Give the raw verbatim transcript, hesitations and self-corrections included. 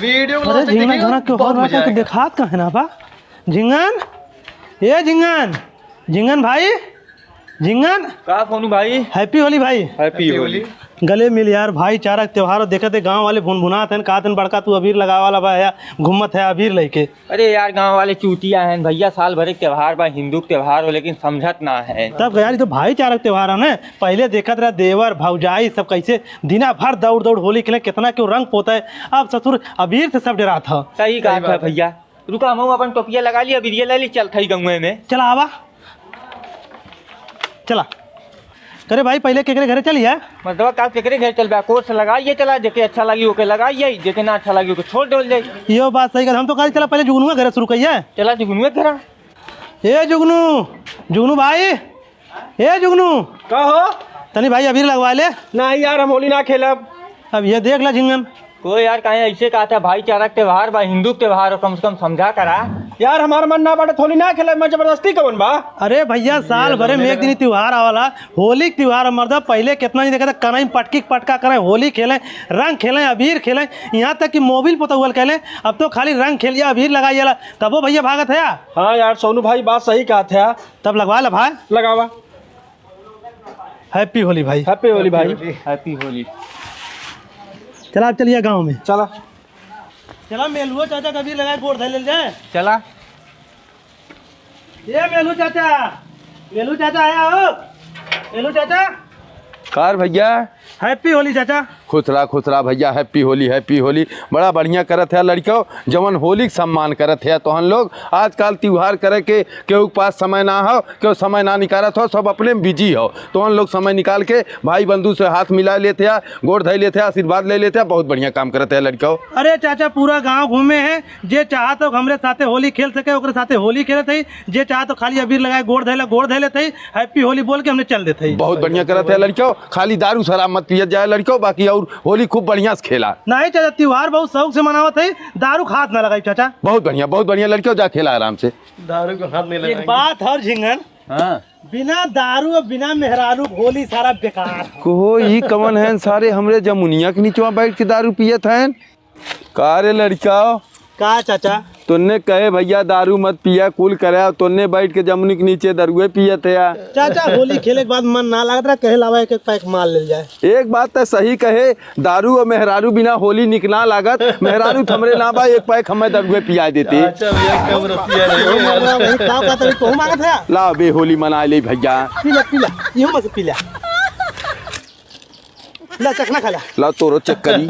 वीडियो अरे बनाते झिंगन, देखिए, झिंगन, क्यों बहुत हो रहा मजा है? आएगा। देखात काहे ना बा? झिंगन, ए झिंगन, झिंगन भाई, झिंगन। का सोनू भाई? Happy होली भाई। Happy होली। गले मिल यार, भाईचारा के त्योहार, देखत है गाँव वाले भुनभुनात हैं, कहत हैं बड़का तू अबीर लगावे वाला बा या घूमत है अबीर लेके। अरे यार, गाँव वाले चूतिया हैं भैया, साल भर के त्योहार बा, हिंदू के त्योहार हो, लेकिन समझत ना है। तब यार, ये तो भाईचारा के त्योहार है ना। पहले देखत रहा देवर भौजाई सब कैसे दिना भर दौड़ दौड़ होली खेले, कितना क्यों रंग पोता है। अब ससुर अबीर से सब डरात ह। सही कहा था भैया। रुका, हम अपन टोपिया लगा ली, अबीरिया ले ली, चल थई गंगे में। चला आवा, चला। करे भाई, पहले केकरे घरे चलिए? मतलब का केकरे घरे चलबे? कोर्स लगाइए, चला, जेके अच्छा लगी ओके लगाइए, जेके ना अच्छा लगी ओके छोड़ डोल जाए। यो बात सही कर, हम तो कहा चला पहले जुगनुआ घरे शुरू करिए। चला जुगनुआ घरा। ए जुगनू, जुगनू भाई, ए जुगनू। का हो? तनी भाई अबीर लगवा ले। नहीं यार, हम होली ना खेलब। अब ये देख ला झिंगन। ओ यार, काहे ऐसे कहत है? भाईचारा के त्योहार बा, हिंदू के त्योहार हो, कम से कम समझा करा। यार, हमार मन ना बाटे, होली ना खेलब, मैं जबरदस्ती कवन बा? अरे भैया, साल भरे में एक दिन त्योहार आवाला, होली के त्योहार है मर्दा। पहले कितना नहीं देखा था, कनई में पटकी के पटका करें, होली खेलें, रंग खेलें, अबीर खेलें, यहाँ तक कि मोबिल पोतौल खेलें। अब तो खाली रंग खेलिया, अबीर लगाइएला, तबो भैया भागत है। हाँ यार सोनू भाई, बात सही कहत है। तब लगवा ला भाई। लगावा। Happy होली भाई। Happy होली भाई। Happy होली। चला, अब चलिए गाँव में। चला। चला, मेलुआ चाचा का अबीर लगाए, गोड़ धइ लेल जाए। चला। ए मेलू चाचा, मेलू चाचा आया हो, मेलू चाचा। कार भैया। Happy होली चाचा। खुश रहा, खुश रहा भैया, happy होली, happy होली। बड़ा बढ़िया करत है लड़को, जवन होली के सम्मान करत है। तोहन लोग आजकल त्योहार करे के केहू के पास समय ना हो, केहू समय ना निकारत हो, सब अपने में busy हो। तोहन लोग समय निकाल के भाई बंधु से हाथ मिला लेत है, गोड़ धइ लेत है, आशीर्वाद ले लेत है, बहुत बढ़िया काम करत है लड़को। अरे चाचा, पूरा गाँव घूमे हैं, जे चाहत हो हमरे साथे होली खेल सके, ओकरे साथे होली खेलत है, जे चाहत हो खाली अबीर लगाए, गोड़ धइला, गोड़ धइ लेत है, happy होली बोल के हमने चल देत है। बहुत बढ़िया करत है लड़को, खाली दारू शराब मत पियत जाए लड़को, बाकी और होली खूब बढ़िया से खेला। नहीं चाचा, त्योहार बहुत शौक से मनावत है, दारू के हाथ ना लगाई चाचा। बहुत बढ़िया, बहुत बढ़िया लड़को, जा खेला आराम से। दारू को हाथ नहीं एक लगाएंगे। बात और झिंगन, हाँ। बिना दारू और बिना मेहरारू के होली सारा बेकार है। को ई कवन है सारे हमरे जमुनिया के निचवा बैठ के दारू पियत हैं? का रे लड़का? का चाचा? तोन्ने कहे भैया दारू मत पिया, कुल करे, तोन्ने बैठ के जमुनी के नीचे दरुए पियत है। चाचा, होली खेले के बाद मन ना लागत रहा, कहे लावा एक एक pack मार लेल जाए। एक बात तो सही कहे, दारू और मेहरारू बिना होली निक ना लागत। मेहरारू थमरे ना बा, एक pack हमें दरुए पिया देते। अच्छा भैया, कम रसिया नहीं है यार। वही का बात है, तू मांगत है? ला बे, होली मना ले भैया। पी ले, पी ले, यूं मत पी ले। ला, चखना खा ला। ला, तोरो check करी।